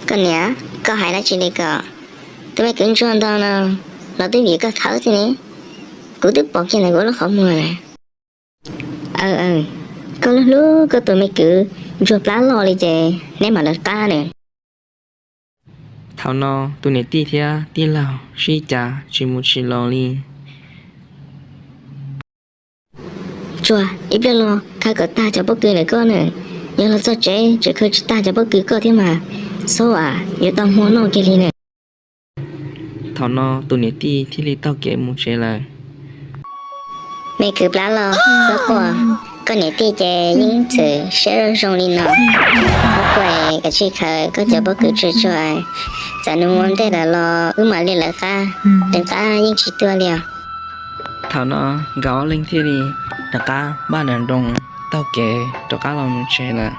Koj niam, koj hais dab tsi li ko? Tus me kwv ntsuag ntawd no los twb vim koj thawv xwb ne. Kuv twb pom kiag ntawm kuv lub qhov muag lawm. Aw, koj hlub hlub koj tus me kwv ntsuag plab loj li ces neb mam lawv qab na. Thaum no tus niam tij thiab tij laug sib cav tsis mus tsis los li. Tsuag, ib pliag los khaws kom tag cov pob kws ntawm koj na. Yog los txog tsev tseem khaws tsis tag cov pob kws koj thiab mas, txhob as yuav tau hmo noj kiag li na. Thaum no tus niam tij thiaj li taug kev mus tsev lawm. Me kwv plab loj, txhob quaj, koj niam tij ces yeej txawm siab zoo li no. Txhob quaj, kav tsij khaws koj cov pob kws tsuag tsuag, txawm nws mus ntej lawm los wb mam li lawv qab, rov qab yeej tsis tuag li os. Thaum no nkawd ob leeg thiaj li rov qab npaj nram nroos taug kev rov qab los mus tsev lawm.